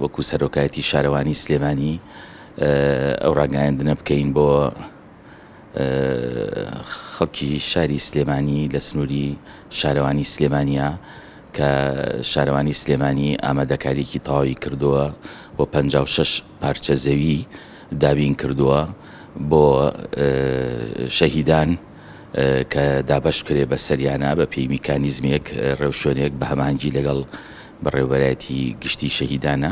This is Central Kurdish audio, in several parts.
وەکو سەرۆکایەتی شارەوانی سلێمانی ئەو ڕاگەیاندنە بکەین بۆ خەڵکی شاری سلێمانی لە سنووری شارەوانی سلێمانیا کە شارەوانی سلێمانی ئامادەکاریکی تەواوی کردووە و 56 پارچە زەوی دابین کردووە بۆ شەهیدان کە دابەش بکرێ بە سەریانە بە پێی میکانیزمێک ڕێوشوێنێک بە هەماهەنگی لەگەڵ بەڕێوەبەرایەتی گشتی شەهیدانە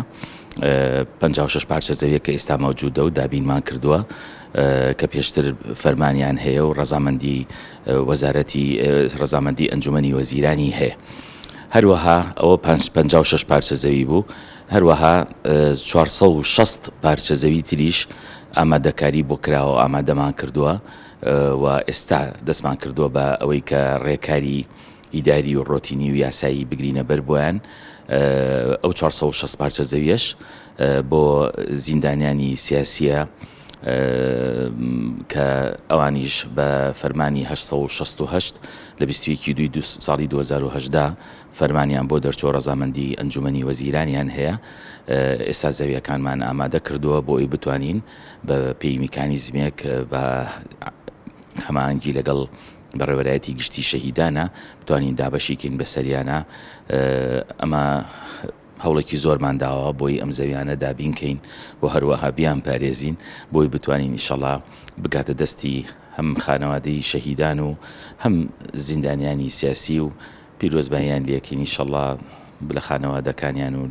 56 پارچە زەویە کە ئێستا مەوجودە و دابینمان کردووە کە پێشتر فەرمانیان هەیە و ڕەزامەندی وەزارەتی ڕەزامەندی ئەنجومەنی وەزیرانی هەیە. هەروەها ئەوە 56 پارچە زەوی بوو هەروەها 460 پارچە زەوی تریش ئامادەکاری بۆ کراوە ئامادەمان کردووە و ئێستا دەستمان کردووە بە ئەوەی کە ڕێکاری ئیداری و ڕۆتینی و یاسایی بگرینە بەر بۆیان ئەو 460 پارچە زەویەش بۆ زیندانیانی سیاسیە کە ئەوانیش بە فەرمانی 868 لە 21 دوی ساڵی 2010 فەرمانیان بۆ دەرچوە ڕەزامەندی ئەنجومەنی وەزیرانیان هەیە ئێستا زەویەکانمان ئامادە کردووە بۆ ئەوی بتوانین بە پێی میکانیزمێک بە هەماهەنگی لەگەڵ بەڕێوەرایەتی گشتی شەهیدانە بتوانین دابەشی کەین بەسەریانە ئەمە هەوڵێکی زۆرمان داوە بۆی ئەم زەویانە دابین کەین و هەروەها بیان پارێزین بۆی بتوانین ئیشەڵا بگاتە دەستی هەم خانەوادەی شەهیدان و هەم زیندانیانی سیاسی و پیرۆزباییان لێکەین ئیشەڵا لە خانەوادەکانیان و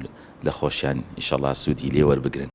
لە خۆشیان ئیشەڵا سوودی لێ وەربگرن.